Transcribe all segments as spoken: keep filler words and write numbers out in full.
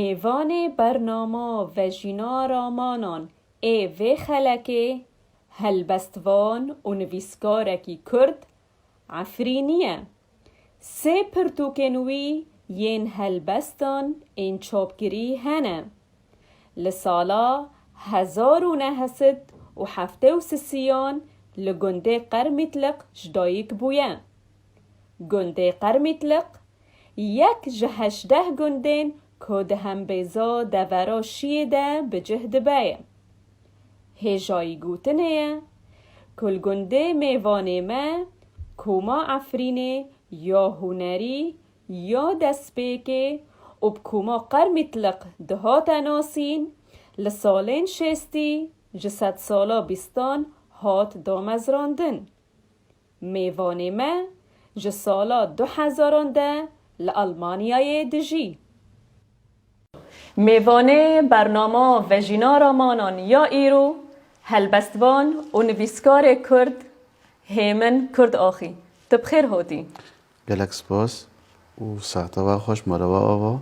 Mêvanê bernama Vejîna Ramanan ê vê xelekê helbestvan û nivîskarekî Kurd Efrînî ye. Sê pirtûkên wî yên helbestan ên çapkirî hene. Li sala hezar û neh sed û heftê û sisiyan li gundê Qermîtliq ji dayik bûye. Gundê Qermîtliq yek ji hejdeh gundên ku di hembêza devera Şiyê de bi cih dibe ye. Hêjayî gotinê ye ku li gundê mêvanê me koma Efrînê ya hunerî ya destpêkê û bi koma Qermîtliq dihate nasîn, li salên şêstî ji sedsala bîstan hat damezrandin. Mêvanê me ji sala du hezaran de li Almanyayê dijî. Mêvanê bernama Vejîna Ramanan ya îro, helbestvan û nivîskarê Kurd Hêmin Kurdaxî. Tu bi xêr hatî. Gelek spas û saeta we xweş, mala we ava.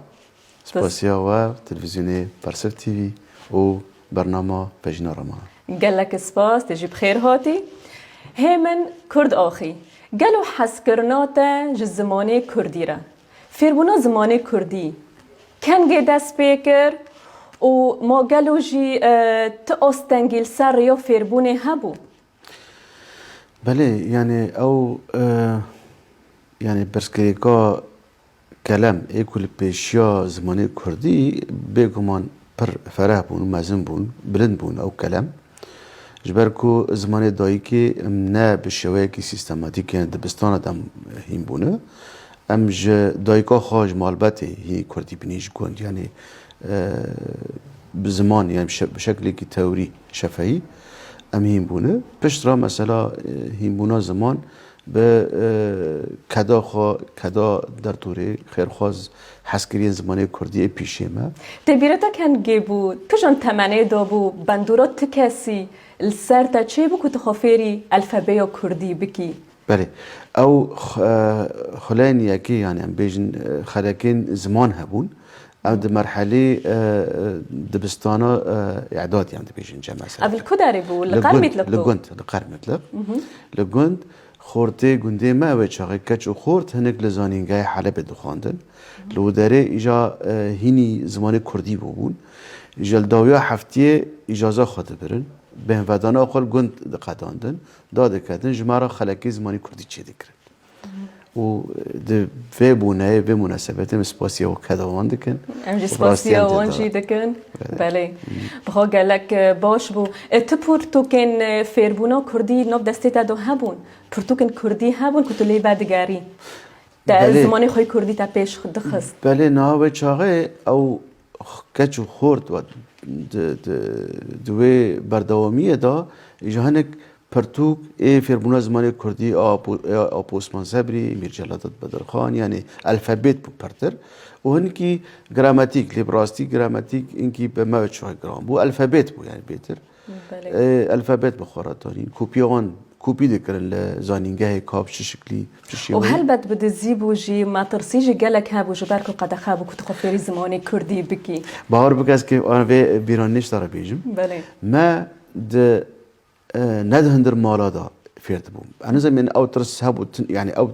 Spasiya we, televîzyonê Bersiv T V û bernama Vejîna Ramanan. Gelek spas, tu jî bi xêr hatî. Hêmin Kurdaxî, gelo hezkirina te ji zimanê kurdî re, fêrbûna zimanê kurdî kengê dest pê kir û ma gelo jî, e, ti astengî li ser rêya fêrbûnê hebû? Belê, yani ew, e, yani pirsgirêka kelem ê ku li pêşiya zimanê kurdî bêguman pir fereh bûn û mezin bûn, bilind bûn ew kelem. Ji ber ku zimanê dayikê em ne bi şêweyekî sîstematîk, yani dibistana de em hîn bûne. Em ji dayika xwe ji malbatê hî kurdî bînî ji gund, yani, e, bi ziman, yani bi şe-, bi şeklekî tewrî, şefehî em hîn bûne. Pişt re mesela, e, hînbûna ziman bi, e, keda xwe, keda dertûrê xêrxwaz hezkiriyên zimanê kurdî ê pîşê me. Tê bîra te kengê bû, tu jan temenê de bû, bandora tu kesî li ser te çêbû ku tu xwe fêrî elfebeya kurdî bikî? Belê. Ew x-, e, xuleyên yekê, yani em bêjin, e, xelekên ziman hebûn. Ew di merhelê, e, e, dibistana, e, îdadî em dibêjin cem mesela. Ev li ku derê bû? Li Li gund, Qermîtliq li bû? Gund, li Qermîtliq. Mhm. Li gund, xortê gundê me wê çaxê keç û xort hinek li zanîngehê Helebê dixwandin. Li wê derê îja, e, hînî zimanê kurdî bûbûn. Îja li dawiya heftiyê îcaza xwe dibirin. Bêhnvedana xwe li gund diqedandin. Dadiketin, ji me re xelekê zimanê kurdî çêdikirin. Û di vê boneyê, vê munasebetê min spasiya we keda wan dikin. Em jî Û bi rastî spasiya em tê wan de jî dikin. Belê. Belê. Biha gelek, e, baş bû. E, tu pirtûkên, e, fêrbûna kurdî nav destê te de hebûn? Pirtûkên kurdî hebûn ku tu lê vedigerî? Te Belê. Zimanê xwe kurdî te pêş dixist? Belê, niha wê çaxê ew keç û xort we di, di, di wê berdewamiyê de ji hinek pirtûk ê fêrbûna zimanê kurdî a Apo-, a Apo Osman Sebrî, Mîr Celadet Bedirxan, yanî elfabet bû pirtir. Û hinekî gramatîk, lê bi rastî gramatîk hinkî bi me ve çaxê giran bû. Elfabet bû, yanî bêtir. Belê. Ê, elfabet bi xwe re tanîn. Kopiya wan, kopî dikirin li zanîngehê ka bi çi şiklî, bi çi şêweyê. Û helbet bi dizî bû jî, metirsî jî gelek hebû, ji ber ku qedexe bû ku tu xwe fêrî zimanê kurdî bikî. Bawer bike ez kê-, an vê bîranînê ji te re bêjim. Belê. Me di e, ne di hundir mala de fêr dibûm. Ez nizam, yani ew tirs hebû, tin-, yani ew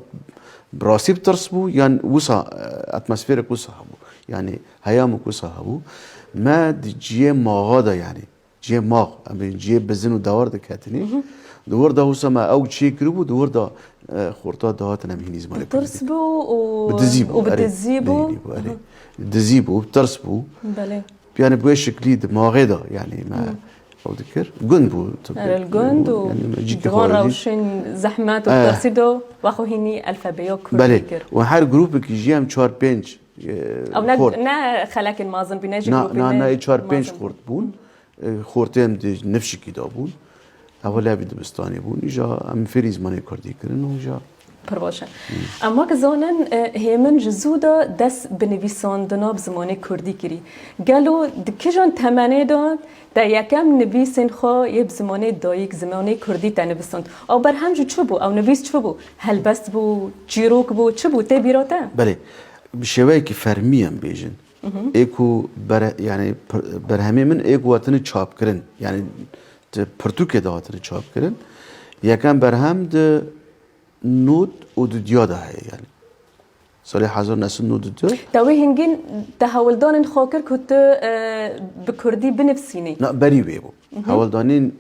bi rastî bi tirs bû, yan wisa, e, atmosferek wisa hebû. Yani heyamok wisa hebû. Me di cihê maxa de, yani cihê max, em ê cihê bizin û dewar diketinê. Mhm. Di wir de wisa me ew çê kiribû, di wir de, e, xorta dihatin em hînî zimanê kurdî. Bi tirs bû û Bi dizî bû, û bi erê. Dizî bû. Bi hînî bû, erê. Aha. Dizî bû, bi tirs bû. Belê. Yani bi wê şiklî di maxê de, yani me Hmm. ew dikir. Gund bû, tabii. Erê, li gund û Yani me cîkî di wan xwe dî. Rewşên zehmet û Eh. tirsî de we xwe hînî elfebeya kurdî Belê. Kir. Û her grûpekî jî em çar pênc, e, Ew ne, xort. Ne xelekên mazin bîne, ji Na, grûpên na, ne na, ê çar pênc mazin. Xort bûn. E, xortê em di nifşikî de bûn. Ew levî dibistanê bûn. Îja em fêrî zimanê kurdî kirin û îja Pir baş e. Em wek zanin, e, Hêmin ji zû de dest bi nivîsandina bi zimanê kurdî kirî. Gelo di kijan temenê de te yekem nivîsên xwe yê bi zimanê dayik, zimanê kurdî te nivisand? Ew berhem jî çi bû? Ew nivîs çi bû? Helbest bû, çîrok bû, çi bû? Tê bîra te? Belê. Bi şêweyekî fermî em bêjin. Ê ku bere-, yani pir-, berhemê min ê ku hatine çapkirin. Yani di pirtûkê de hatine çapkirin. Yekem berhem di nod û dudiya de heye yani. Salê hezar neh sed nod û du. Te wê hingîn te hewldanên xwe kir ku tu, e, bi kurdî binivsînî? Na, berî wê bû. Hewldanên,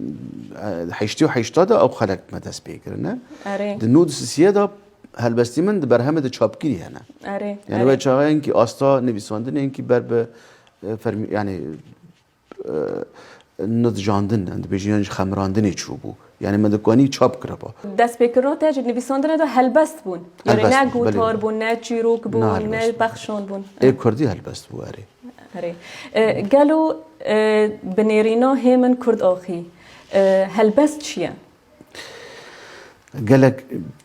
e, heştê û heşta de ew xelek me dest pê kirine. Erê. Di nod û sisiye de helbestî min di berhemê de çapkirî hene. Erê, Yani erê. Wê çaxeyên kî asta nivîsandinên kî ber bi, e, fermî, yani, e, nidijandin, em dibêjin yan jî xemirandinê çûbû. Yani me dikanî çap kiriba. Destpêkirina te ji nivîsandina de helbest bûn. Yani Helbest ne bûn, belê. Gotar bûn, ne çîrok bûn, Na ne helbest bûn. Pexşan bûn. Ê kurdî helbest bû erê. Erê. E, gelo, e, binêrîna hê min kurd axî, e, helbest çi ye? Gelek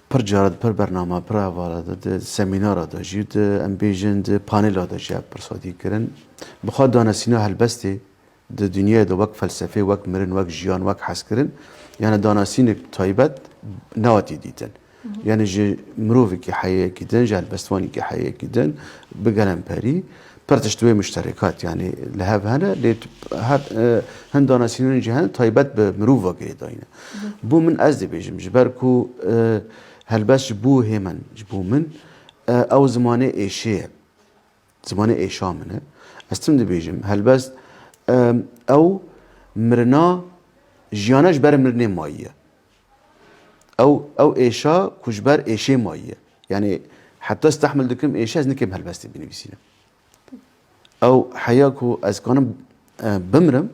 pir cara di pir bernama, pir hevala de, di semînara de jî, di, em bêjin, di panela de jî ev pirsa dî kirin. Bi xwe danasîna helbestê di dinyayê de wek felsefê, wek mirin, wek jiyan, wek hezkirin, yani danasînek taybet nehatî dîtin. Yani ji mirovekî heyekî din, ji helbestvanekî heyekî din, bi gelemperî, pir tişt wê muşterekat, yani li hev hene, lê tu-, her, e, hin danasînên jî hene, taybet bi mirova girêdayî ne. Bo min ez dibêjim, ji ber ku, e, helbest ji bo hê min, ji bo min, e, ew zimanê êşê ye. Zimanê êşa min e. Ez tim dibêjim, helbest, e, ew mirina jiyana ji ber mirinê mayî ye. Ew, ew êşa ku ji ber êşê mayî ye. Yani heta stehmil dikim êşe, ez nikêm helbestê binivîsînim. Ew heya ku ez kanim, e, bimrim,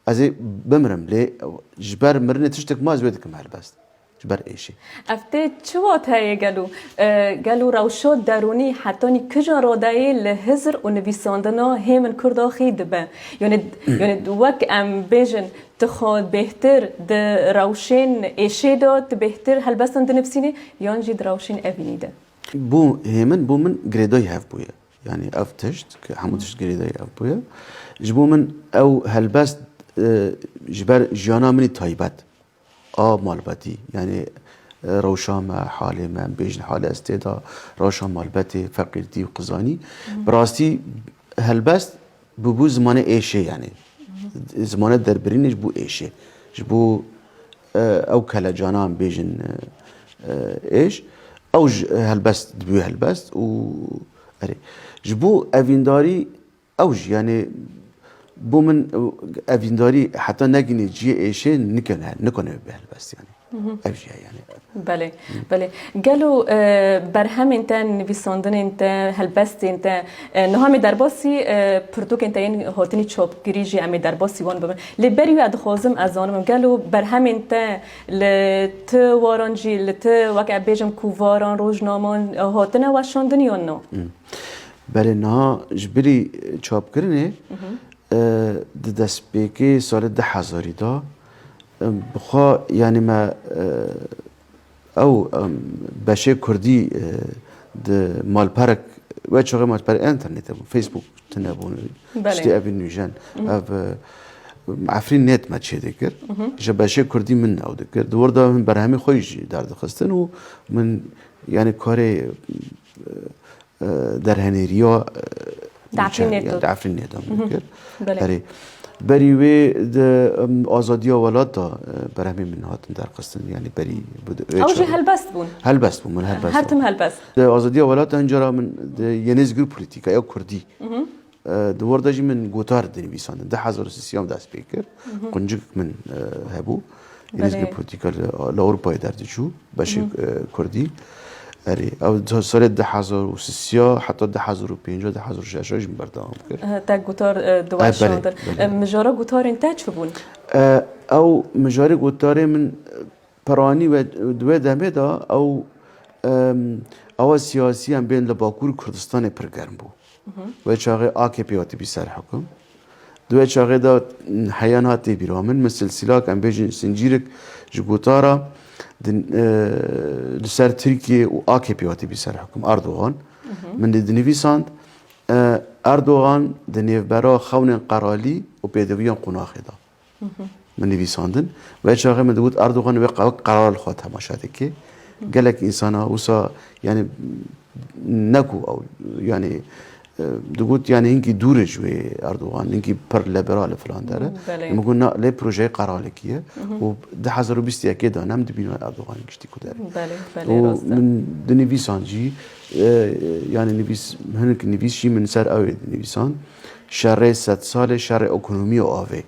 ez ê bimrim, lê ji ber mirinê tiştek ma ez wê dikim helbest. Ji ber êşê. Ev tê çi wateyê gelo? E, gelo rewşa derûnî hetanî kija radeyê li hizir û nivîsandina hê min kurdaxî dibe? Yani, yani wek em bêjin, tu xwe bêhtir di rewşên êşê de, tu bêhtir helbestan dinivîsînî, yan jî di rewşên evînî de? Bo hê min, bo min girêdayî hev bûye. Yani ev tişt, ki hemû tişt girêdayî hev bûye. Ji bo min ew helbest, e, ji ber jiyana min î taybet a malbetî, yani, e, rewşa me, halê me, em bêjin halê ez tê de, rewşa malbetê, feqîrtî û qizanî. Bi rastî helbest bûbû zimanê êşê, yani. Zimanê derbirînê ji bo êşê. Ji bo, e, ew kelecana em bêjin, e, e, êş, ew ji helbest dibû helbest û erê. Ji bo evîndarî ew jî, yani, bo min evîndarî heta negînê ciyê êşê nikene, nikone bibe helbest, yani. Ev jî ye, yani. Belê, belê. Gelo, e, berhemên te, nivîsandinên te, helbestên te, e, niha me derbasî, e, pirtûkên te yên hatinî çapkirî jî em ê derbasî wan bibin. Lê berî wê dixwazim ez zanibim, gelo berhemên te li ti waran jî, li ti, weke bêjim, kovaran, rojnaman, e, hatine weşandin yan na? Belê, niha ji bilî çapkirinê, e, di destpêkê salê du hezarî de, e, bi xwe, yani me, e, ew, e, beşê kurdî, e, di malperek, wê çaxê malperek internetê bû, Facebook tune bû, Belê. Tiştê evî nûjen. Ev, e, Efrîn net me çê dikir. Ji beşê kurdî min ew dikir. Di wir de min berhemê xwe jî derdixistin û min, yani, karê, e, e, derhenêriya, e, Di Efrînê nûçe-, de. Di Efrînê de min kir. Belê. Erê. Berî wê di, em, Azadiya Welat de, e, berhemê min hatin derxistin. Yani berî bu de, Ew jî çaxê. Helbest bûn. Helbest bûn, min helbest Her bûn. Tim helbest. Di Azadiya Welat de hin cara min di Yenê Zikir Polîtîka ya Kurdî. E, di wir de jî min gotar dinivîsandin. Du hezar û sisiya dest pê kir. Quncik min, e, hebû. Belê. Êrîzgir polîtîka li, li Ewropayê derdiçû. Beşê, e, kurdî. Erê, ew di salê du hezar û sisiya heta du hezar û pênca, du hezar û şeşa jî min berdewam kir. E, te gotar, e, di E, belê, weşandin. Belê. E, mijara gotarên te çi bûn? E, ew mijarê gotarê min, e, Piranî we di wê demê de ew, em, ewa siyasî em bên li Bakur Kurdistanê pir germ bû. Wê çaxê A K P hatibî ser hikum. Di wê çaxê de heya niha tê bîra min, min silsîlak, em bêjin zincîrek ji gotara di, e, li ser Tirkiye û A K P hatibî ser hikum. Erdogan. Min lê dinivîsand, e, Erdogan di nêvbera xewnên qeralî û pêdiviyan qonaxê de. Min nivîsandin. Wê çaxê min digot Erdogan wê qe-, qerar li xwe temaşe dike. Gelek însana wisa, yani, ne ku ew, yani, e, digot, yani hinkî dûr e ji wê Erdogan, hinkî pir liberal e filan dere. Belê. Min got, na, lê projeyê qeralekî ye. Û du hezar û bîst û yekê de em dibînin Erdogan giştî ku dere. Belê, belê, Û rast e. Min dinivîsan jî, e, yani nivîs, hinek nivîs jî min ser ew ê dinivîsan. Şerê sed salê, şerê ekonomî û avê.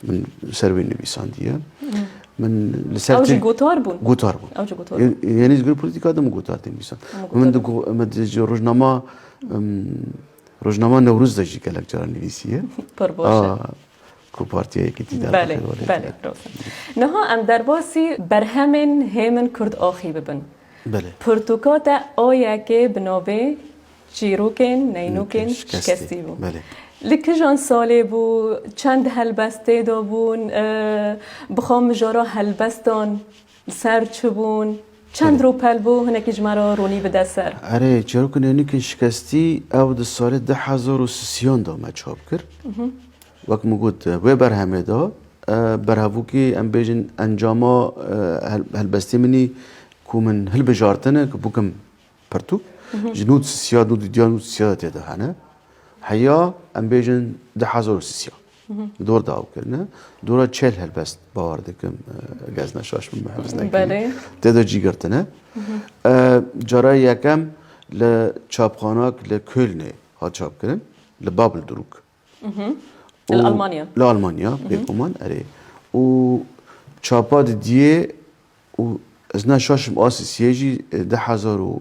Min ser wê nivîsandiye. Min li ser Ew jî tê- gotar bûn? Gotar bûn. Ew jî gotar Ye-, bûn. Yenî ji gor polîtîka de min gotar tê nivîsan. Min gotar Min di bûn. go-, min di ji rojnama, em, rojnama Newroz de jî gelek cara nivîsiye. Pir baş e. A, ku Partiya Yekîtî de Belê, belê, rast e. Niha em derbasî berhemên hê min Kurd axî bibin. Belê. Pirtûka te a yekê bi navê Çîrokên Neynûkên Şikestî. Şikestî bû. Belê. Li kijan salê bû? Çend helbest tê de bûn? E, bi xwe mijara helbestan li ser çi bûn? Çend Belê. rûpel bû? Hinekî ji me re ronî bide ser. Erê, Çîrokên Neynûkên Şikestî ew di salê du hezar û sisiyan de me çap kir. Wek min got, wê berhemê de, e, berhevokê, em bêjin, encama, e, hel-, helbestê min î ku min hilbijartine ku bikim pirtûk. Ji nû sisiya, nû didiya, nû sisiya de tê de hene. Heya, em bêjin, du hezar û sisiya. Li dor de ew kirine. Dora çel helbest, bawer dikim, e, gez neşaş min, min hifz nekirî. Belê. Tê de cî girtine. E, cara yekem li çapxanak li Kölnê hat çapkirin, li Babeldruck. Li Almanya. Li Almanya, bêguman, erê. Û çapa didiyê û ez neşaşim a sisiyê jî, e, du hezar û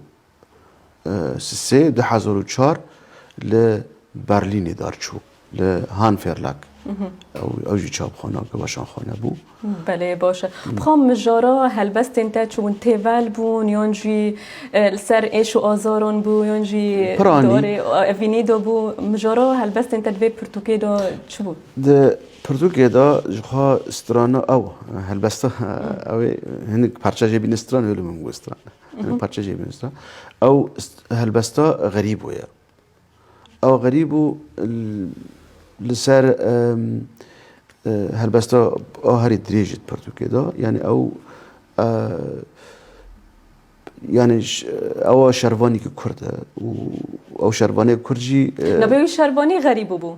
sê, du hezar û çar li Berlînê dar çû, li Hahn Verlag. Ew, ew jî çapxaneke weşanxane bû. Belê, baş e. Bi xwe mijara helbestên te çi bûn? Têvel bûn, yan jî, e, li ser êş û azaran bû, yan jî Piranî. darê evînî de bû? Mijara helbestên te di vê pirtûkê de çi bû? Di pirtûkê de ji xwe strana ew, helbesta ew ê hinek parça jê bîne stran, wê li min bû stran. Hinek parça jê bîne stran. Ew st-, helbesta Xerîbo ye. Ew Xerîbo l-, li ser, em, e, helbesta a herî dirêj di pirtûkê de. Yani ew, e, yani ş-, ewa şervanî ki Kurd e û ew şervanê Kurd jî, e, Navê wî şervanî Xerîbo bû?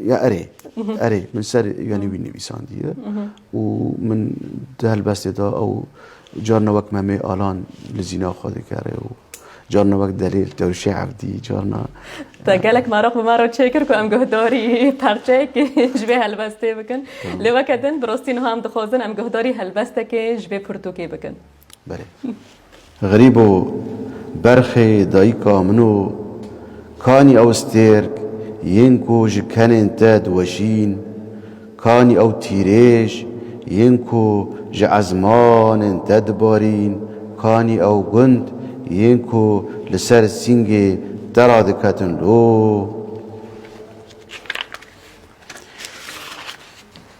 Ya erê, erê, min ser, yani, wî nivîsandiye. Û min di helbestê de ew carna wek Memê Alan li zîna xwe dikere û carna wek Delêl Tewşê Evdî, carna Te gelek meraq bi me re çêkir ku em guhdarî perçeyekê ji vê helbestê bikin. Tamam. Lê weke din, bi rastî niha em dixwazin em guhdarî helbestekê ji vê pirtûkê bikin. Belê. Xerîbo, berxê dayika min o, kanî ew stêrk yên ku ji kenên te diweşîn, kanî ew tîrêj yên ku ji ezmanên te dibarîn, kanî ew gund yên ku li ser sîngê te radiketin lo?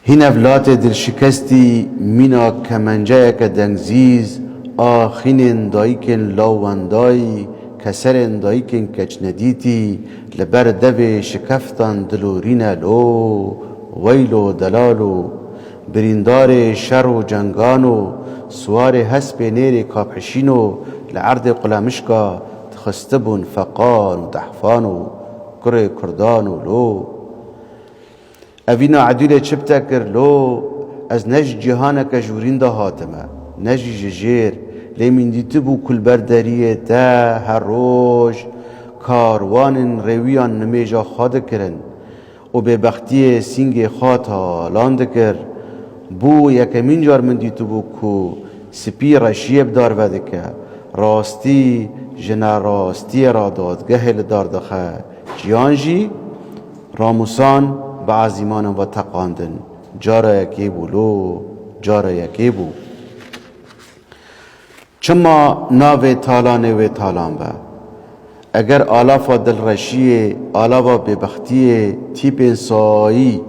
Hîn evlatê dilşikestî mîna kemenceyeke dengzîz a xînên dayikên lawendayî, keserên dayikên keçnedîtî li ber devê şikeftan dilorîne lo, weylo delalo, birîndarê şer û cengan o, siwarê hespê nêrê kaphişîn o, li erdê qulemişka dixistibûn feqan û dehfan o, kurê kurdan o lo. Evîna Edûlê çi bi te kir lo? Ez ne ji cîhaneke jûrîn de hatime, ne jî ji jêr, lê min dîtibû ku li ber deriyê te her roj karwanên rêwiyan nimêja xwe dikirin û bêbextiyê sîngê xwe talan dikir. Bû yekemîn car min dîtibû ku spî reşiyê bi dar vedike, rastî ji nerastiyê re dadgehê li dar dixe, jiyan jî Ramûsan bi ezîmanan ve teqandin. Cara yekê bû lo, cara yekê bû. Çima navê talanê wê talan be? Eger alafa dilreşiyê, alava bêbextiyê, tîpên sayî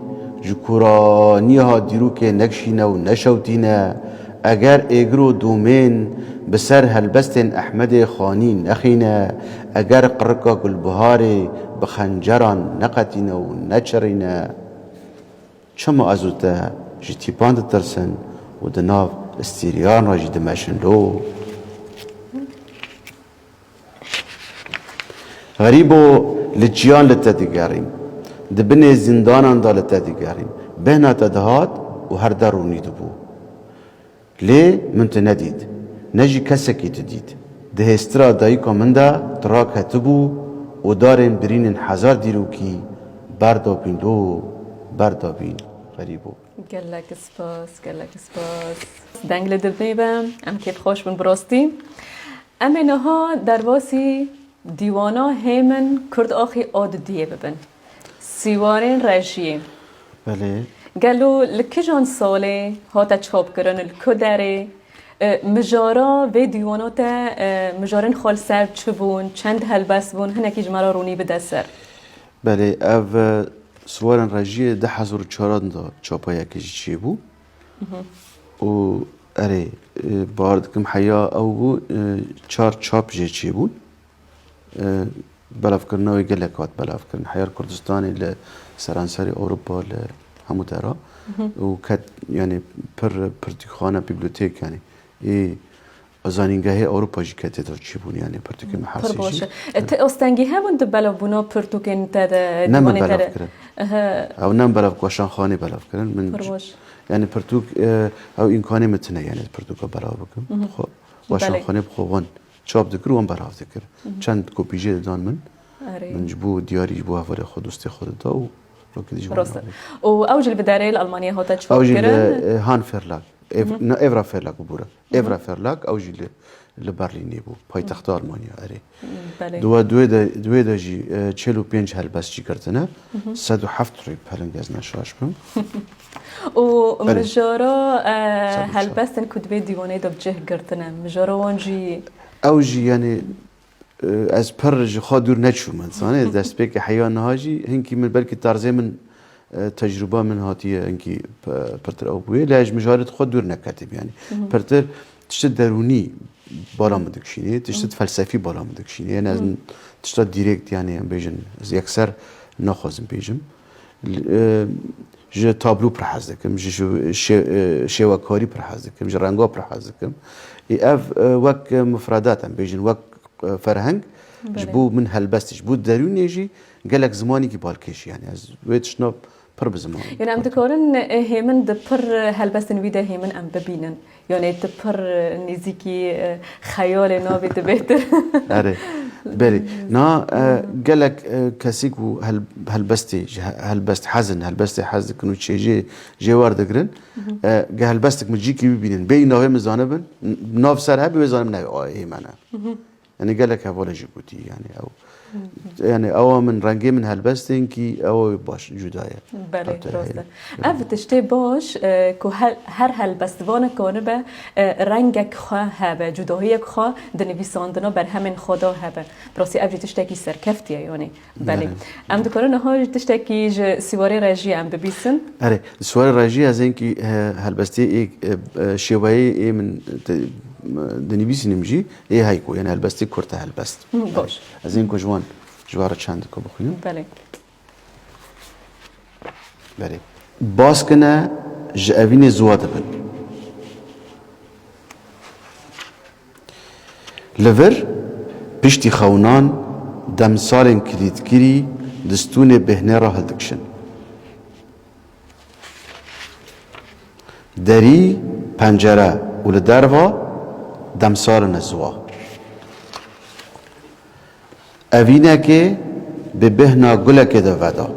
ji kûraniha dîrokê nekişîne û neşewtîne, eger êgir û dûmên bi ser helbestên Ehmedê Xanî nexîne, eger qirika Gulbiharê bi xenceran neqetîne û neçirîne, çima ez û te ji tîpan ditirsin û di nav stêriyan re jî dimeşin lo? Xerîbo, li çiyan li te digerîm. Di binê zindanan de li te digerîm. Bêhna te dihat û her der rûnî dibû. Lê min tu nedît. Ne jî kesekî tu dît. Di hêstira dayika min de tu raketibû û darên birînên hezar dîrokî berdabîn do, berdabîn. Xerîbo. Gelek spas, gelek spas. Deng li dibê be, em kêfxweş bin bi rastî. Em ê niha derbasî dîwana Hêmin Kurd Axî a dudiyê bibin. Sîwarên rejiyê. Belê. Gelo li kijan salê hate çapkirin, li ku derê? E, mijara vê dîwana te, e, mijarên xwe li ser çi bûn, çend helbest bûn, hinekî ji me re rûnî bide ser. Belê, ev, e, Siwarên Rejiyê du hezar û çaran de çapa yekê jî çêbû. Û erê, e, bawer dikim heya ew bû, e, çar çap jê çêbûn. E, belavkirina wê gelek hat belavkirin. Heya li Kurdistanê, li seranserê Ewropa, li hemû dera. Û ket, yanî pir pirtûkxane, bibliyotêk, yanî ê zanîngehê Ewropa jî ketê de çêbûn, yanî pirtûkê me Pir hesê baş jî. E, ti astengî hebûn di belavbûna pirtûkên te de, Ne min dîwanên te belav de? kirin. Ehe. Ew ne min belav, Weşanxanê belav kirin. Min Pir c-, baş. yanî pirtûk, e, ew îmkanê min tine, yanî pirtûka belav bikim. Xwe, Belê. Weşanxanê bi xwe wan çap dikir, wan belav dikir. Çend kopî jê didan min. Erê. Min ji bo diyarî, ji bo hevalê xwe, dostê xwe dida û wekî dî ji wan Rast e. Û ew jî li vê derê li Almanya hate çap Ew jî li, kirin? e, Han Verlag. Ev-, na, Evra Verlag bû re. Evra Verlag, ew jî li, li Berlînê bû. Paytexta Almanya, erê. Belê. Di we, di wê de, di wê de jî, e, çil û pênc helbest jî girtine. Sed û heft rûpelin, ez ne şaş bim. Û Erê. mijara, e, Sed û çar. helbestên ku di vê dîwanê de bi cih girtine, mijara wan jî Ew jî, yanî, e, ez pir ji xwe dûr neçûme, zanê, destpêkê heya niha jî hinkî min, belkî tarzê min, e, tecrûba min hatiye hinkî p-, pirtir ew bûye, lê ez ji mijarê xwe dûr neketibî, yanî. Pirtir tiştê derûnî bala min dikişînê, tiştê felsefî bala min dikişînê. Yanî ez tişta direkt, yanî em bêjin, ez yekser naxwazim bêjim. L-, e, ji tablo pir hez dikim, ji, ji şê-, e, şêwekarî pir hez dikim, ji renga pir hez dikim. Ê ev, e, wek, e, mufredat em bêjin, wek, e, ferheng, ji Belê. bo min helbestê, ji bo derûnê jî gelek zimanîkî balkêş, yanî ez wê tiştna pir bi ziman. Yanî em dikarin, e, Hêmin di pir, e, helbestên wî de Hêmin em bibînin. Yanî tu pir, e, nêzîkî, e, xeyalê navê tu bêtir. Erê. Belê. Na, e, gelek, e, kesî ku hel-, helbestê, ji he-, helbest hezin, helbestê hez dikin û çêjê jê werdigirin. E, ge helbestek min cîkî bibînin, bêyî navê min zanibin, n-, nav ser hebe wê zanim ne, a, Hêmin e. Yanî gelek hevalê jî gotî, yanî ew. Yanî ewa min, rengê min helbestên kî ew baş cuda ye. Belê, Hewte rast heye. e. Ev tiştê baş, e, ku hel-, her helbestvanek kanibe, e, rengek xwe hebe, cudahiyek xwe di nivîsandina berhemên xwe de hebe. Bi rastî ev jî tiştekî serkeftî ye, yanî. Belê. Belê. Em dikarin niha jî tiştekî ji Sîwarê Rejiyê em bibîsin. Erê, Sîwarê Rejiyê ez ên kî, e, helbestê ê, e, e, şêweyê ê min te, e, dinivîsînim jî, ê heyko, yanî helbestê kurt e, helbest. Hı, baş. Ez ên ku ji wan, ji wan re çendika bixwînim. Belê. Belê. Baskine ji evînê ziwa dibin. Li vir, piştî xewnan, demsalên kilîtkirî di stûnê bêhnê re hildikişin. Derî, pencere û li derva demsal in ziwa. Evînekê bi bêhna gulekê de veda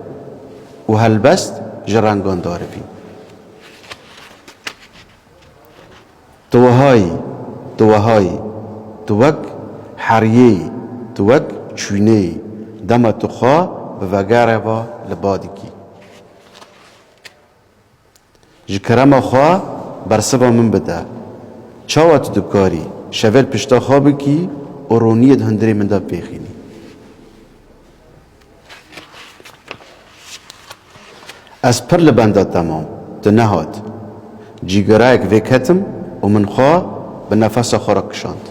û helbest ji rengan darivîn. Tu wiha yî, tu wiha yî, tu wek heriyê yî, tu wek çûnê yî, dema tu xwe bi vegerê ve li ba dikî. Ji kerema xwe bersiva min bide. Çawa tu dikarî şevê li pişta xwe bikî û roniyê di hundirê min de bivêxînî? Ez pir li benda te mam, tu nehat. Cîgirayek vêketim û min xwe bi nefesa xwe re kişand.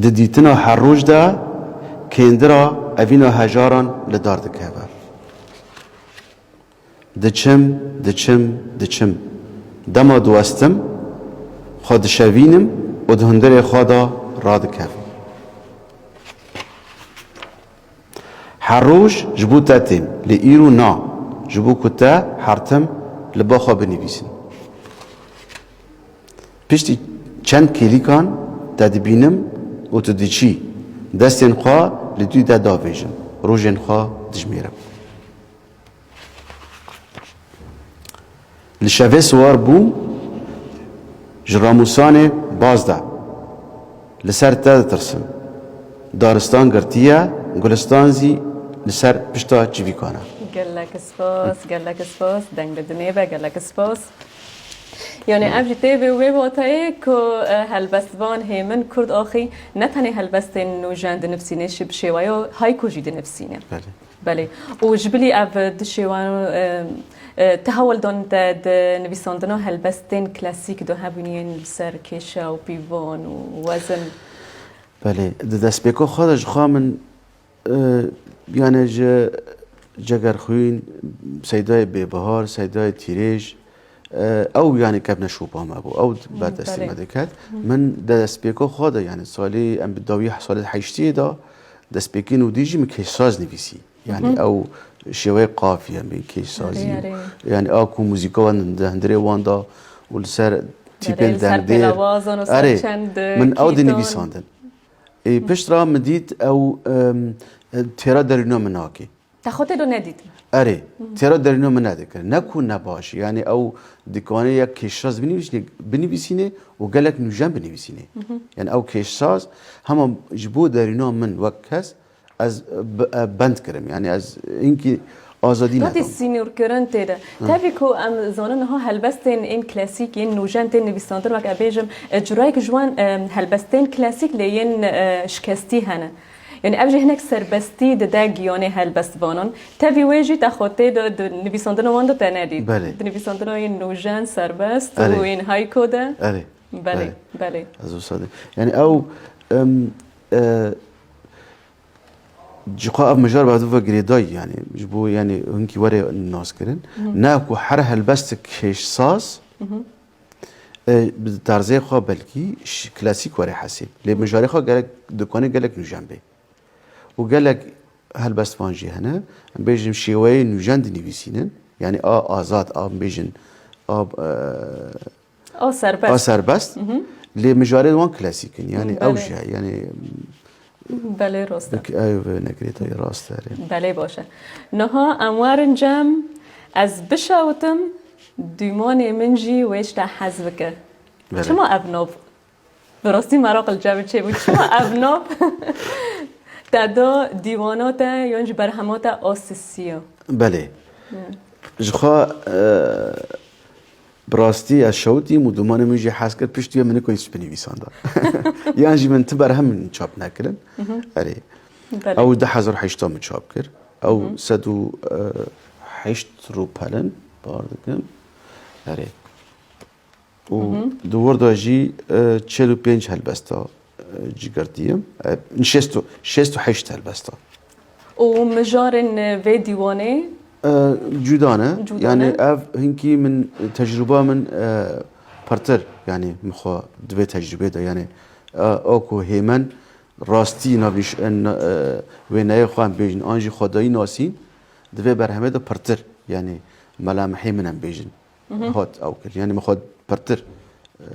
Di dîtina her roj de kêndira evîna hejaran li dar dikeve. Diçim, diçim, diçim. Dema diwestim, xwe dişevînim û di hundirê xwe de radikevin. Her roj ji bo te tên, lê îro na, ji bo ku te her tim li ba xwe binivîsin. Piştî çend kêlîkan te dibînim û tu diçî, destên xwe li dû de davêjim, rojên xwe dijmêrim. Li şevê siwar bûm, ji ramûsanê baz de. Li ser te ditirsim. Daristan girtiye, gulistan zî li ser pişta çivîkan e. Gelek spas, gelek spas. Deng li dinê be, gelek spas. Yani ev jî tê vê wê watayê ku, e, helbestvan Hêmin Kurd axî ne tenê helbestên nûjen dinivîsîne, şi-, bi şêweya hayku jî dinivîsîne. Belê. Belê. Û ji bilî ev di şêwan, e, e, ti hewl dan te di nivîsandina helbestên klasîk de hebûniyên li ser kêşe û pîvan û wezin? Belê. Di destpêka xwe de ji xwe min, e, yani ji Cegerxwîn, Seydayê Bêbihar, Seydayê Tîrêj, e, ew yani kevne şopa me bû. Ew berdestê Belê. me diket. Min di destpêka xwe de yani salê em bi dawî salê heştiyê de destpêkên û dî jî min kêşsaz nivîsî. Yani Hı hı. ew şêweyê qafiye, min kêşsazî. Erê, erê. Yani a ku muzîka wan di hundirê wan da û li ser tîpên Erê, li ser dengdêr. pêlawazan û ser Erê, çend, min ew di kîtan. nivîsandin. Ê, Hı. pişt ra min dît ew, em, têra derûna min nake. Te xwe tê de nedît? Erê, Hı hı. têra derûna min nedikir. Ne ku ne baş. Yani ew dikane yek kêşsaz binivîsîne, binivîsîne û gelek nûjen binivîsîne. Hı hı. Yani ew kêşsaz hema ji bo derûna min wek kes ez b-, e, bend kirim. Yani ez hinkî azadî Gotî nedim. sînorkirin tê de. Hı. Tevî ku em zanin niha helbestên ên klasîk, yên nûjen tên nivîsandin, wek ez bêjim, e, curayek ji wan, e, helbestên klasîk lê yên, e, şikestî hene. Yani ev jî hinek serbestî dide giyanê helbestvanan. Tevî wê jî te xwe tê de di nivîsandina wan de te nedît. Belê. Di nivîsandina yên nûjen serbest û Erê. yên hayko de. Erê. Belê, Erê. belê. Ez wisa dê. Yani ew, em, e, Ji xwe ev mijar bi hev ve girêdayî, yani ji bo yani hinkî were naskirin. Hı. Ne ku her helbestik kêşsaz, Hı hı. e, bi tarzê xwe belkî ş-, klasîk were hesê. Lê mijarê xwe gerek dikane gelek nûjen bê. Û gelek helbestvan jî hene. Em bêjin şêweyê nûjen dinivîsînin. Yani a azad, a bêjin, a, e, A serbest. A serbest. Hı hı. Lê mijarê wan klasîk in. Yani Hı, ew belê. jî heye. Yani Belê, rast e. Ew negirêdayî rast e, erê. Belê, baş e. Niha em werin cem, ez bişewitim, dûmanê min jî wê ji te hez bike. Belê. Çima ev nav? Bi rastî meraq li cem çêbû. Çima ev nav te da dîwana te yan jî berhema te a sisiya? Belê. Hı. Ji xwe, e, Bi rastî ez şewitîm û dûmanê min jî hez kir, piştî wê min nikoyî binivîsanda. Yan jî min ti berhem min çap nekirin. Mhm. Erê. Belê. Ew du hezar heşt min çap kir. Ew Mhm. sed û heşt rûpel in, bar dikim. Erê. Û Mhm. di wir de jî, e, çil û pênc helbesta, e, cî girtiyim. E, şêst û, şêst û heşt helbesta. Û mijarên vê dîwanê? E, cuda ne. Cuda Yani ne? ev hinkî min, tecrûba min, e, pirtir, yani min xwe di vê tecrûbê de, yani, e, o ku hêmen rastî navnîş-, e, na-, e, wêneyê xwe em bêjin, an jî xwedayî nasîn, di vê berhemê de pirtir, yani melamihê min em bêjin, Mhm. hat ew kir. Yani min xwe pirtir, e,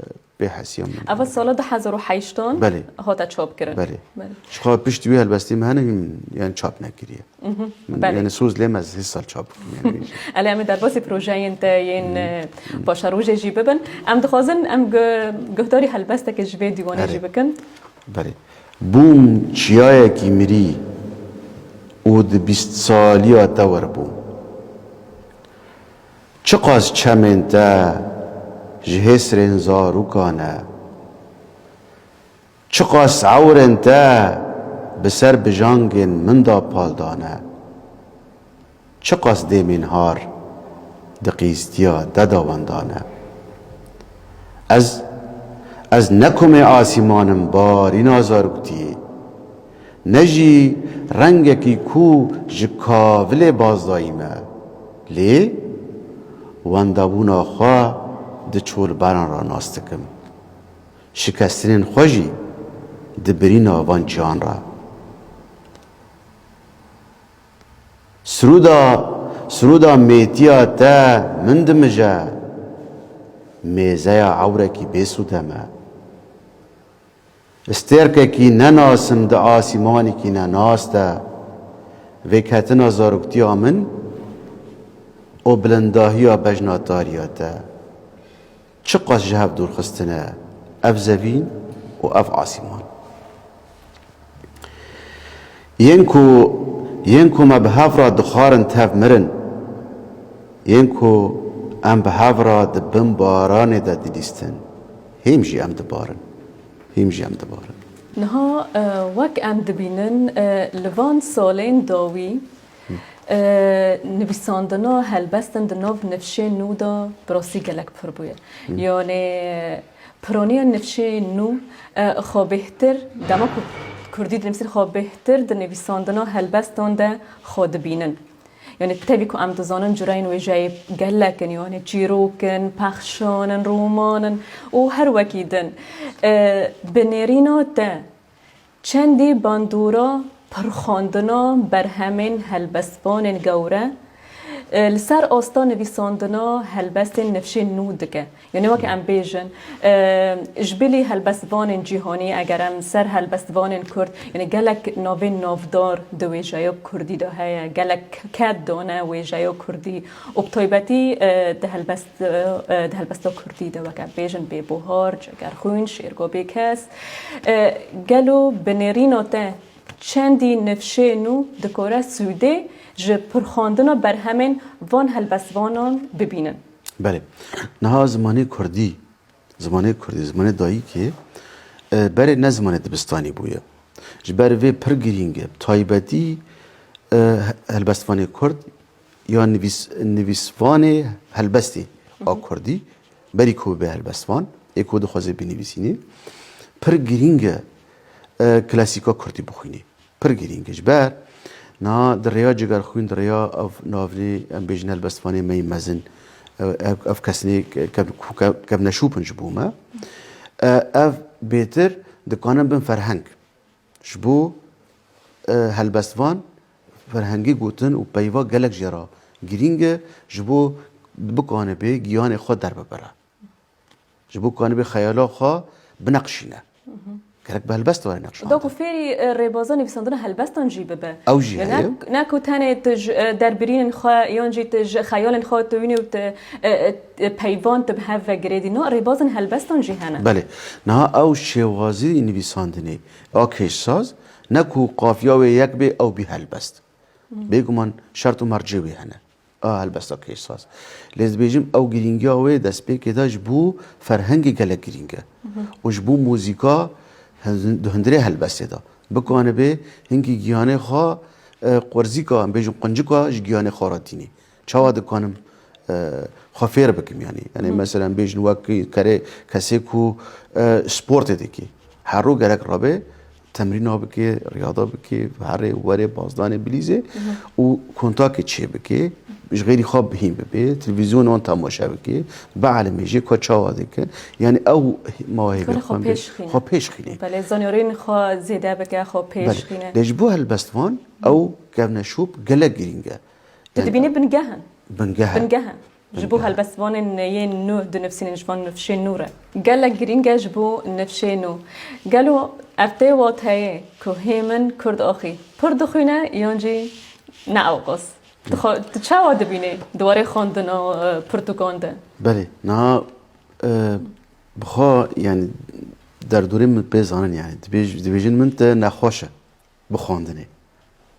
pê hesiya min. Eva sala du hezar û heştan Belê. hate çap kirin. Belê. Belê. Ji xwe pişt wî helbestî min hene, hîn, yani çap nekiriye. Mhm. Min, Belê. yani soz lê me ez hê sal çap bikim, yani. Elê em ê derbasî projeyên te yên, e, paşerojê jî bibin. Em dixwazin em gu-, guhdarî helbesteke ji vê dîwanê Erê. jî bikin. Belê. Bûm çiyayekî mirî û di bîst saliya te werbûm. Çiqas çemên te ji hêsrên zarûkan e. Çiqas ewrên te bi ser bijangên min de pal dane. Çiqas dêmên har di qîstiya te de wendane. Ez, ez ne kumê asîman im barîna zarûktiyê, ne jî rengekî ku ji kavilê bazdayî me, lê wendabûna xwe di çolberan re nas dikim. Şikestinên xwe jî di birîna van çiyan re. Sirûda, sirûda mêtiya te min dimije, mêzeya ewrekî bêsûde me. Stêrkekî nenasim di asîmanekî nenas de, vêketina zaroktiya min û bilindahiya bejna tariya te. Çiqas ji hev dûr xistine ev zevîn û ev asîman. Yên ku, yên ku me bi hev re dixwarin tev mirin, yên ku em bi hev re di bin baranê de dilîstin, hêm jî em dibarin, hêm jî em dibarin. Niha, e, wek em dibînin, e, li van salên dawî, e, nivîsandina helbestin di nav nifşên nû de bi rastî gelek pir bûye. Yanê piraniya nifşên nû, e, xwe bêhtir, dema ku kurdî dinivîsin, xwe bêhtir di nivîsandina helbestan de xwe dibînin. Yanê tevî ku em dizanin cureyên wêjeyê gelek in, yanê çîrok in, pexşan in, roman in û her wekî din. E, bi nêrîna te, çendî bandora pirxandina berhemên helbestvanên gewre, e, li ser asta nivîsandina helbestên nifşên nû dike. Yanî wek em bêjin, e, ji bilî helbestvanên cîhanî, eger em ser helbestvanên kurd, yanî gelek navên navdar di wêjeya kurdî de heye, gelek ked dane wêjeya kurdî û bi taybetî, e, di helbest-, e, di helbesta kurdî de, wek em bêjin, Bêbuhar, Cegerxwîn, Şêrgo Bêkes. E, gelo bi nêrîna te çendî nifşên nû dikare sûdê ji pirxandina berhemên van helbestvanan bibînin? Belê. Niha zimanê kurdî, zimanê kurdî, zimanê dayikê, e, berê ne zimanê dibistanî bûye. Ji ber vê pir girîng e. Bi taybetî, e, he-, helbestvanê kurd ya nivîs-, nivîsvanê helbestê a kurdî, berî ku bibe helbestvan, ê ku dixwaze binivîsînê, pir girîng e, e, klasîka kurdî bixwînî. Pir girîng e. Ji ber niha di rêya Cegerxwîn, di rêya ev navnê, em bêjin helbestvanê me yî mezin, ev, ev, ev kesinê ke-, ke-, ku ke-, kevneşûp in ji bo me. E, ev bêtir dikanin bin ferheng. Ji bo, e, helbestvan ferhengê gotin û peyva gelek jê re girîng e, ji bo bikanibe giyanê xwe derbibire. Ji bo kanibê xeyala xwe bineqşîne. Gerek bi helbest were neqşandin. Da ku fêrî, e, rêbaza nivîsandina helbestan jî bibe. Ew jî heye. Ne, ne ku tenê tu ji, e, derbirînên xwe yan jî tu ji xeyalên xwe tu wînî û tu, e, e, e, peyvan tu bi hev ve girêdî. No, rêbazên helbestan jî hene. Belê. Niha ew şêwazî nivîsandinê a kêşsaz, ne ku qafiya wê yek bê ew bî helbest. Bêguman şert û mercê wê hene. A helbesta kêşsaz. Lê ez dibêjim ew girîngiya wê destpêkê de ji bo ferhengê gelek girîng e. Û ji bo muzîka hin-, di hundirê helbestê de. Bikanibe hinkî giyanê xwe, e, qurzîka, em bêjin quncika ji giyanê xwe re tînî. Çawa dikanim, e, xwe fêr bikim yanî? Yanî mesela em bêjin wek kerê kesê ku, e, sportê dikî. Her roj gerek rabe, temrîna bike, riyada bike, herê, werê, bazdanê, bilîzê û kontakê çê bike, ji xêrî xwe bihîn bibe, televîzyon wan temaşe bike, bielime jê ku çawa dikin. Yanî ew mawahibê xwe pêş xîne. Xwe pêş xîne. Belê, zanyariyên xwe zêde bike, xwe pêş xîne. Lê ji bo helbestvan ew kevneşop gelek girîng e. Tu dibînî bingeh in. Bingeh in. Bingeh in. Ji bo helbestvanên yên nû dinivîsînin ji van nifşên nû re. Gelek girîng e ji bo nifşên nû. Gelo ev tê wateyê ku hê min Kurd axî pir dixwîne yan jî ne ewqas? Tu xwe, tu çawa dibînî di warê xwendina, e, pirtûkan de? Belê, niha, e, bi xwe, yanî derdorê min pê zanin, yanî dibêj-, dibêjin min te nexweş e. Bi xwendinê.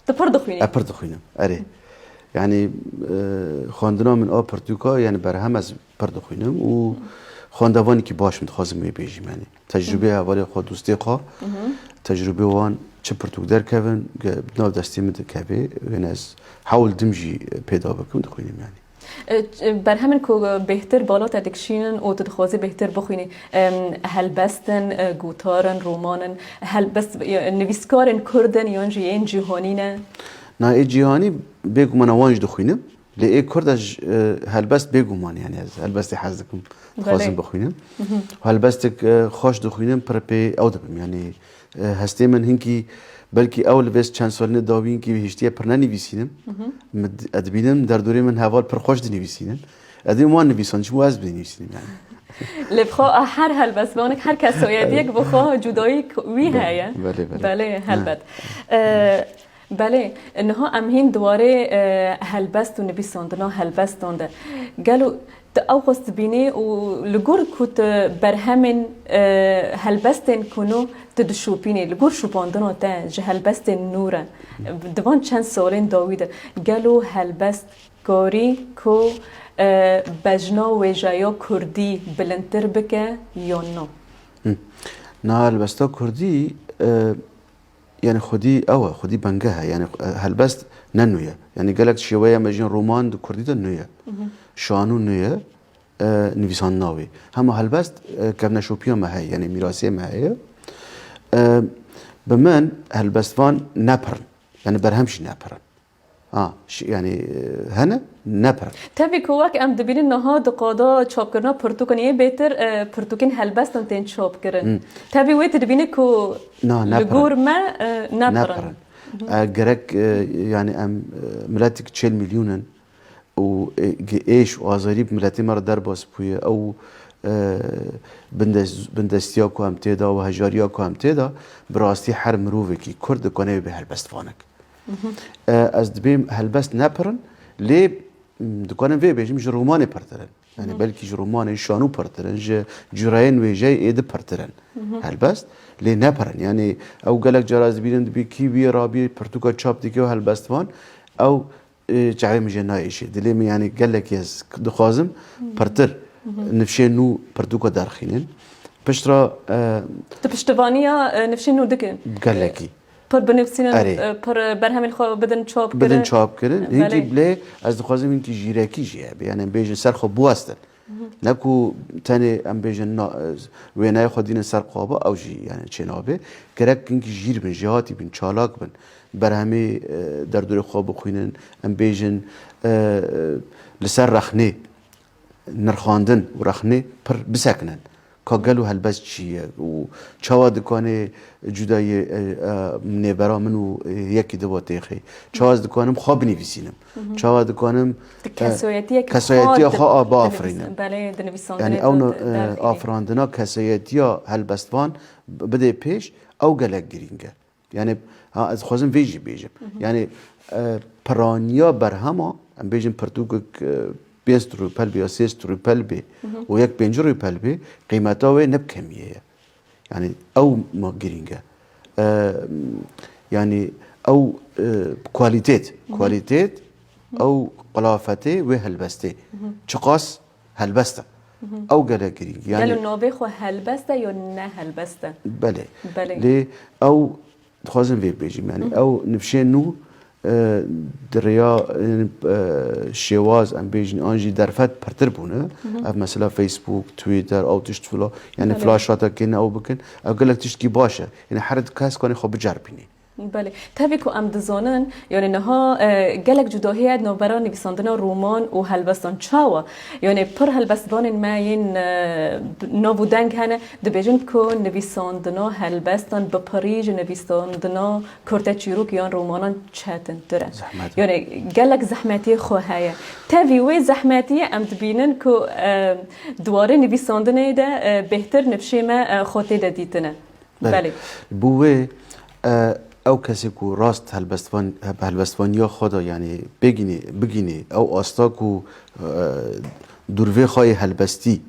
Tu pir dixwînî? Ez pir dixwînim, erê. Yanî, e, xwendina min a pirtûka, yanî berhem ez pir dixwînim û xwendevanekî baş im, dixwazim wê bêjim, yanî. Tecrûbê hevalê xwe, dostê xwe, tecrûbê wan çi pirtûk derkevin, ge-, di nav destê min dikeve, wêne ez hewl dim jî pêda bikim, dixwînim, yanî. E, ç-, berhemên ku bêhtir bala te dikişînin û tu dixwazî bêhtir bixwînî, em, helbest in, e, gotar in, roman in, helbest, e, nivîskarên kurd in yan jî yên cîhanî ne? Na, ê cîhanî bêguman wan jî dixwînim. Lê ê Kurd ez, e, helbest bêguman, yani ez helbestê hez dikim, dixwazim bixwînim. Helbestek, e, xweş dixwînim, pir pê ew dibim. Yani, e, hestê min hinkî, belkî ew li vê çend salînê dawî hinkî hiştiye pir nenivîsînim. Min d-, ez dibînim derdorê min heval pir xweş dinivîsînin. Ez dibînim wan nivîsan, çimû ez binivîsînim yani. Lê bi xwe her helbestvanek, her kesoyetiyek bi xwe cudayî k-, wî heye. Belê, belê. Belê, helbet. E, Belê, niha em hîn di warê, e, helbest û nivîsandina helbestan de. Gelo tu ew xwest dibînî û li gor ku tu berhemên, e, helbestên ku nû tu dişopînî, li gor şopandina te ji helbestên nû re, di van çend salên dawî de, gelo helbest karî ku, e, bejna wêjeya kurdî bilindtir bike yan na? Hi. Na helbesta kurdî, e, Yani xwedî ew e, xwedî bengeh e. Yani, e, helbest ne nû ye. Yani gelek şêweya me jin roman di kurdî de nû ye. Şanû nû ye, e, nivîsandina wê. Hema helbest, e, kevneşopiya me heye, yani mîrasê me heye. E, bi min helbestvan ne pir in. Yani berhem jî ne pir in. Ha, şi-, yani, e, hene, ne pir. Tevî ku wek em dibînin niha di qada çapkirina pirtûkan yê bêtir, e, pirtûkên helbestan tên çapkirin. Tevî wê tu dibînî ku li gor me, e, ne pir in. E, gerek, e, yani em, e, miletik çil milyon in û, e, ge-, êş û azarî bi miletê me re derbas bûye. Ew, e, bindes-, bindestiya ku em tê de û hejariya ku em tê de, bi rastî her mirovekî Kurd dikane wê bê helbestvanek. E, ez dibêm helbest ne pir in, lê, m, dikarim vê bêjim, ji romanê pirtir in. Yani belkî ji romanê, ji şanû pirtir in, ji cûreyên wêjeyê êdî pirtir in. Helbest, lê ne pir in. Yani ew gelek cara ez dibînim, dibî kî wî rabî pirtûka çap dike û helbestvan, ew, e, çavê min jê nayêşê. Dilê min yani gelekî ez dixwazim pirtir nifşê nû pirtûka derxînin. Piştre, e, Tu piştivaniya, e, nifşên nû dikin? Gelekî. Pir binivîsînin, erê, e, pir berhemên xwe bidin çap kirin. Bidin çap kirin. Belê. Hinkî bilê ez dixwazim hinkî jîrekî jî hebe. Yani em bêjin ser xwe biwestin. Ne ku tenê em bêjin na, e, wêneyê xwe dînin ser qaba, ew jî yani çênabe. Gerek hinkî jîr bin, jêhatî bin, çalak bin. Berhemê, e, derdorê xwe bixwînin. Em bêjin, e, e, li ser rexnê nirxandin û rexnê pir bisekinin. Ka gelo helbest çi ye û çawa dikane cudayê, e, e, nêbera min û, e, yekî di bo têxê? Çawa ez dikanim xwe binivîsînim? Çawa dikanim, e, kesoyetiya xwe biafirînim? Belê, di nivîsandinê de, e, afirandina kesoyetiya helbestvan b-, bide pêş, ew gelek girîng e. Yani, ha, ez dixwazim vê jî bêjim. Yani, e, piraniya berhema, em bêjin pirtûkek, e, pênc sed rûpel bê ya sê sed rûpel bê û yek pêncî rûpel bê, qîmeta wê ne bi kemiyê ye. Yani, ew ma girîng e. E, yani, ew, e, kualîtêt, kualîtêt, ew qilafetê wê helbestê. Çiqas helbest e. Ew gelek girîng. Yani, gelo navê xwe helbest e ya ne helbest e? Belê. Belê. Lê ew dixwazim vê bêjim, yani ew nifşên nû, e, di rêya, e, e, şêwaz, em bêjin, an jî derfet pirtir bûne. Ev mesela Facebook, Twitter, ew tişt filo, yani flaş hata kêne ew bikin. Ew gelek tiştkî baş e. Yani her kes kanê xwe biceribînê. Belê. Tevî ku em dizanin, yani niha, e, gelek cudahî ye di navbera nivîsandina roman û helbestan. Çawa? Yani pir helbestvanên me yên, e, nav û deng hene, dibêjin ku nivîsandina helbestan bi pirî ji nivîsandina kurteçîrok yan romanan çetintir e. Zehmet e. Yani gelek zehmetiyê xwe heye. Tevî wê zehmetiyê em dibînin ku, e, di warê nivîsandinê de, e, bêhtir nifşê me, e, xwe tê de dîtine. Belê. Belê. Bo wê, e, ew kesê ku rast helbestvan-, helbestvaniya xwe de, yani bêgînê, bigînê, ew asta ku, e, dûrvê xwe yê helbestî,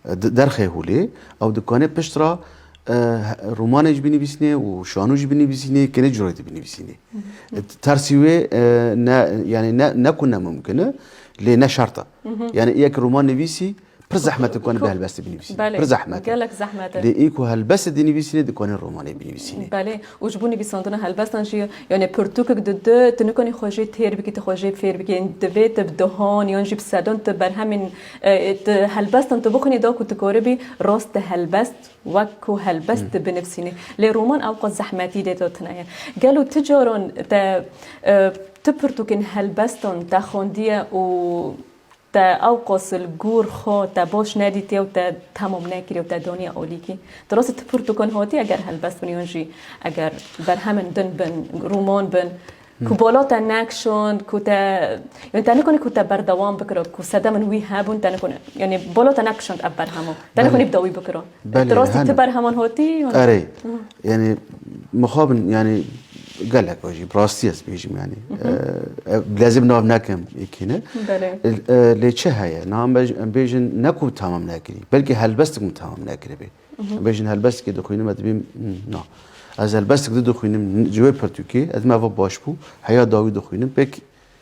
e, de-, derxê holê, ew dikane pişt re, e, he-, romanê jî binivîsînê û şanû jî binivîsînê, kêne cûrê de binivîsînê. E, tersî wê, e, ne, yani ne, ne ku ne mimkin e, lê ne şert e. Yani yek roman nivîsî, Pir zehmet e ku em bi helbestê binivîsînin. Belê, pir zehmet e. Gelek zehmet e. Lê ê ku helbestê dinivîsînê, dikanê romanê binivîsînê. Belê, û ji bo nivîsandina helbestan jî, yanê pirtûkek dide, tu nikanî xwe jê têr bikî, tu xwe jê fêr bikî, yanî divê tu bi dehan yan jî bi sedan tu berhemên, e, tu helbestan tu bixwînî da ku tu karibî rast tu helbest, wek ku helbest tu binivîsînî. Lê roman ewqas zehmetî dê de tune ye. Gelo tu caran te, e, tu pirtûkên helbestan te xwendiye û te ewqas li gor xwe te baş nedîtiye û te temam nekiriye û te daniye alîkî. Tu rastî tu pirtûkan hatî eger helbest bin yan jî eger berhemên din bin, roman bin, ku bala te nekişand, ku te, yanî te nikanî ku te berdewam bikira, ku sedemên wî hebûn, te nikanî, yanî bala te nekişand ev berhema. Te nikanî bi dawî bikira. Belê, tu rastî tu berheman hatî, yanî? Erê, yanî mixabin, yanî gelek jî, bi rastî ez bêjim, yanî. Ev, lezê bi nav nekim yekîne. Belê. E, lê çi heye? Niha em bej-, em bêjin ne ku tamam nekirî, belkî helbestik min tamam nekiribê. Em bêjin helbestikê dixwînim, ez dibêm, hmm, na. Ez helbestik di dixwînim, ji wê pirtûkê, ez me va baş bû, heya dawî dixwînim, pêk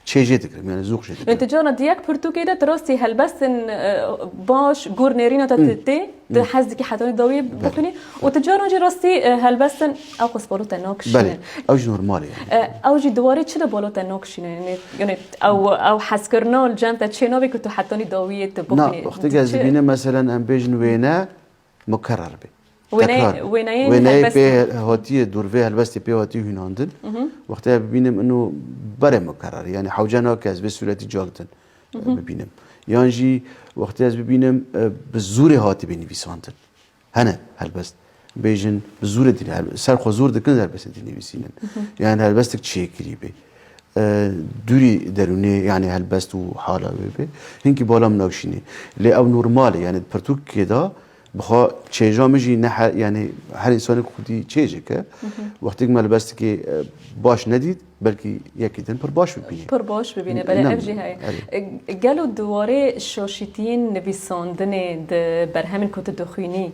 çê jê dikirim, yanî zûq jê dikirim. Yanî tu caran di yek pirtûkê de tu rastî helbestên, e, baş, gor nêrîna te tê, tu hez dikî hetanî dawî bixwînî û tu caran jî rastî, e, helbestên ew qas balo te nakişînin. Belê, ew jî normal e yanî. E, ew jî di warê çi de balo te nakişînin? Yanî, yanî ew, ew hezkirina li cem te çê nabe ku tu hetanî dawiyê tu bixwînî. Na, wextê ez dibînim, meselen em bêjin wêne, mukerrer be. Wêneyê, wêneyê pê hatiye, dûr vê helbestê pê hatiye hûnandin. Wextê bibînim ino berê mukerrer, yanî hewce nake ez vê sûretî cak din, e, bibînim. Yan jî wextê ez bibînim, e, bi zûrê hatibê nivîsandin. Hene helbest. Bêjin bi zûrê dî, ser xwe zûr dikin helbestê dinivîsînin. Yanî helbestik çêkirî be. E, dûrî derûnê, yanî helbest û hala wê be. Hinkî bala min ew şînê. Lê ew normal e, yanî di pirtûkê de bi xwe çêja min jî ne he-, yanî her însanek xwedî çêjeke. Wextêk me helbestikê, e, baş nedît, belkî yekî din pir baş bibîne. Pir baş bibîne, belê ev jî heye. E, gelo di warê şaşîtiyên nivîsandinê di berhemên ku tu dixwînî,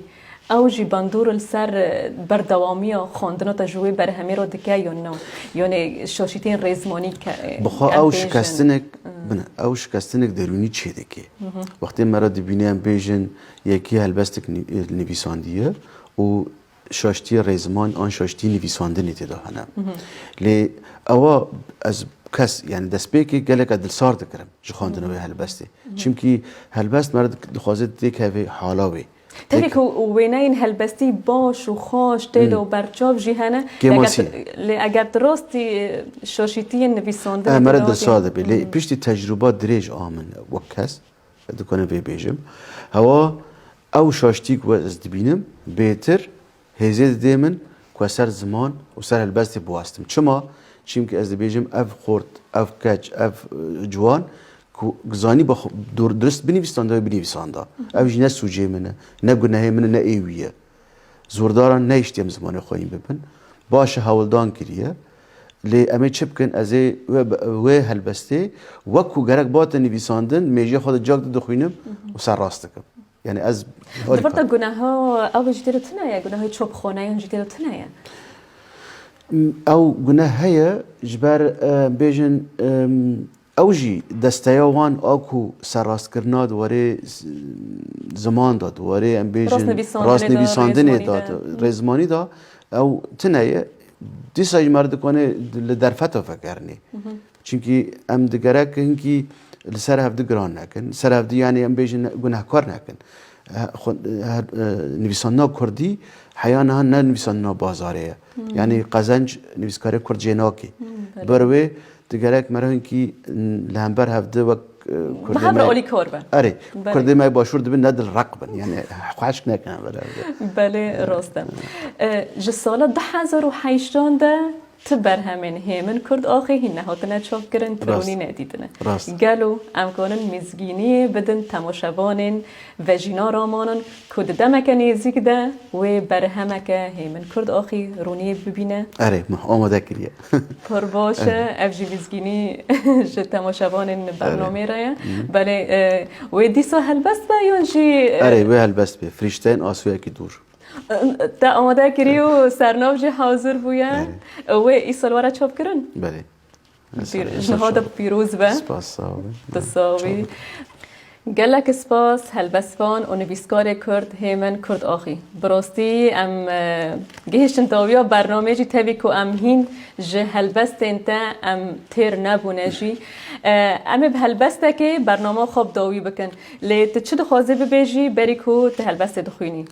ew jî bandor li ser, e, berdewamiya xwendina te ji wê berhemê re dike yan na? Yanê şaşîtiyên rêzmanî ke, e, bi xwe ew şikestinek, bine, ew şikestinek derûnî çê dike. Wextê me re dibîne em bêjin yekî helbestik nî-, nivîsandiye û şaştiyê rêziman an şaştiyê nivîsandinê tê de hene. Lê ewa ez kes, yanî destpêkê gelek ez dilsar dikirim ji xwendina wê helbestê. Çimkî helbest me re dik-, dixwaze têkeve hala wê. Tenê ku wêneyên helbestî baş û xweş tê de û berçav jî hene. Kêmasî. Lê eger tu rastî şaşîtiyên nivîsandinê... E, me re dilsar dibe. Lê piştî tecrûba dirêj a min wek kes, dikane vê bêjim. Hewa ew şaştî ku ez dibînim, bêtir hêzê didê min ku ez ser ziman û ser helbestê biwestim. Çima? Çimkî ez dibêjim ev xort, ev keç, ev, e, ciwan ku zanî bi xwe dur-, durist binivîsanda wê binivîsanda. Ev jî ne sûcê min e, ne gunehê min e, ne ê wî ye. Zordaran nehiştiye min zimanê xwe hîn bibin. Baş e hewldan kiriye. Lê em ê çi bikin? Ez ê wê, wê helbestê wek ku gerek bate nivîsandin, mêjê xwe di cak de dixwînim û serrast dikim. Yanî ez... Di vir de guneha ew jî tê de tune ye, guneha çapxaneyan jî tê de tune ye. Ew guneh heye, ji ber, e, bêjin, em, ew jî desteya wan a ku serrastkirina di warê z-, ziman de, di warê em bêjin rastnivîsandinê de, rêzmanî de, ew tune ye. Dîsa jî me re dikane li derfeta vekerinê. Çimkî em digerek hinkî li ser hevdi giran nekin. Li ser hevdi, yanî em bêjin gunehkar nekin. He, xwe, he, e, nivîsandina kurdî heya niha ne nivîsandina bazarê ye. Yanî qezenc nivîskarê kurd jê nake. Ber wê digerek me re hinkî li hember hevdi wek, e, kurdê me alîkar be. Erê, kurdê me başûr dibin ne dilreq bin. Yanî xweşk nekin hember hevdi. Belê, rast e. E, ji sala du hezar û heştan de ti berhemên Hêmin Kurd Axê hîn nehatine çapkirin, ti ronî nedîtine. Rast. Gelo em kanin mizgîniyê bidin temaşevanên vejîna ramanan ku di demeke nêzîk de wê berhemeke Hêmin Kurd Axê roniyê bibîne? Erê, me amade kiriye. Pir baş e, ev jî mizgînî ji temaşevanên bernamê re ye. Belê, e, wê dîsa helbest be yan jî, e... Erê, wê helbest be. Firîşteyên asûyekî dûr. Te amade kirî û sernav jî hazir bûye. Belê. Wê îsal were çapkirin? Belê. Ji niha de pîroz be. Spas, sax be. Tu sax bî. Gelek spas helbestvan û nivîskarê Kurd Hêmen Kurdaxî. Bi rastî em e, gihiştin dawiya bernamê jî, tevî ku em hîn ji helbestên te em têr nebûne jî. E, em ê bi helbestekê bernama xwe bi dawî bikin. Lê tu çi dixwazî bibêjî berî ku tu helbestê dixwînî?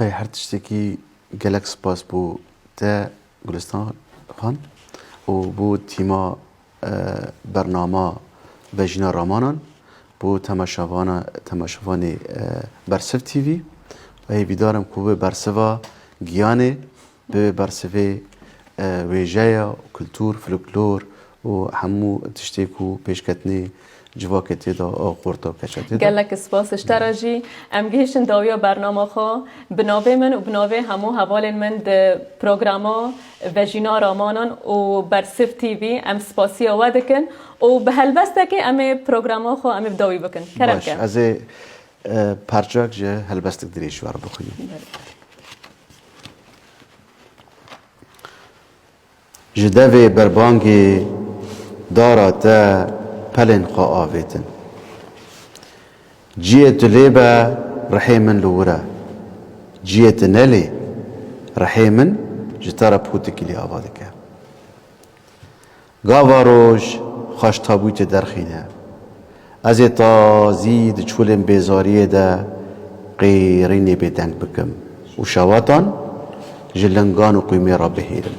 Bey, her tiştekî gelek spas bo te, Gulistan Xan, û bo tîma e, bernama Vejîna Ramanan, bo temaşevana, temaşevanê e, Bersiv T V. Hêvîdar im ku bi bersiva giyanê, bi bersivê e, wêjeya, kultur, folklor û hemû tiştê ku pêşketinê civakê tê de, a xorta û keça tê de. Gelek spas ji te re jî. Em gihiştin dawiya bernama xwe. Bi navê min û bi navê hemû hevalên min di programa Vejîna Ramanan û Bersiv T V em spasiya we dikin û bi helbestekê em ê programa xwe em ê bi dawî bikin. Kerem Baş, ke. Ez ê e, perçak ji helbestik dirêj ji we re bixwînim. Ji devê berbangê dara te pelên xwe avêtin. Ciyê tu lê be, rihê min li wir e. Ciyê tu nelê, rihê min ji te re potikî lê ava dike. Gava roj xweş tabûyê derxîne. Ez ê tazî di çolên bêzariyê de qêrînê bêdeng bikim û şewatan ji lingan û qûmê re bihêlim.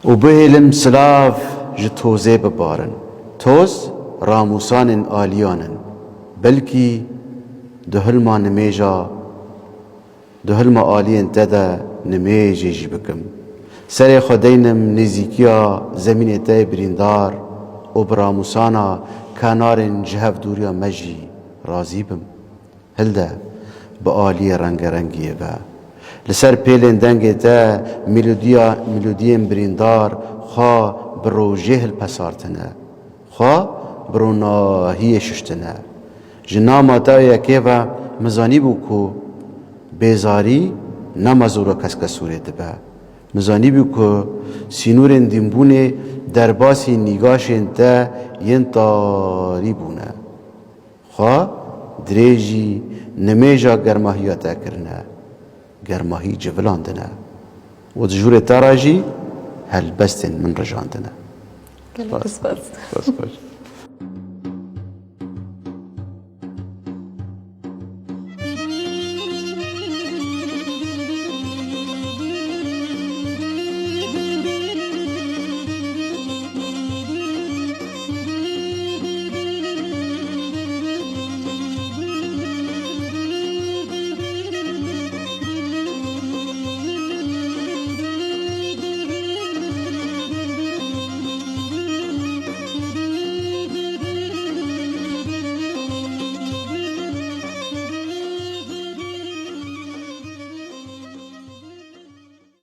Û bihêlim silav ji tozê bibarin. Toz ramûsanên aliyan in. Belkî di hilma nimêja Di hilma aliyên te de nimêjê jî bikim. Serê xwe deynim nêzîkiya zemînê te yê birîndar û bi ramûsana kenarên ji hev dûriya me jî razî bim. Hilde, bi aliyê rengerengiyê ve. Li ser pêlên dengê te melodiya, melodiyên birîndar xwe bi rojê hilpesartine. Xwe bi ronahiyê şiştine. Ji nama te yekê ve min zanîbû ku bêzarî nema zora keske sûrê dibe. Min zanîbû ku sînorên dînbûnê derbasî nîgaşên te yên tarî bûne. Xwe dirêjî nimêja germahiya te kirine. Germahî civilandine. Û di jûrê te re jî helbestên min rijandine. Gelek spas. Spas, spas.